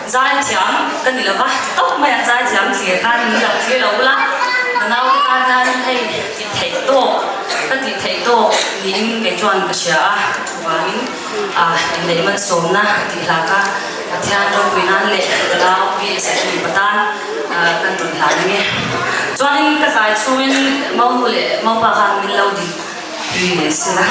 Zaithiam ka ni lova, ti tawp mai a, zaithiam thlir khan min lo thlir lo ula, ka naute tan hian hei ti theih tawk, ka tih theih tawk niin kei chuan ka hria a, chuvangin inneih malsawmna tih hla kha Pathian ropui nan leh ka nau PSA mipa tan kan rawn hlan ang e. Chuanin ka zai chhungin Maunu leh Maupa khan min lo din tui ve sila.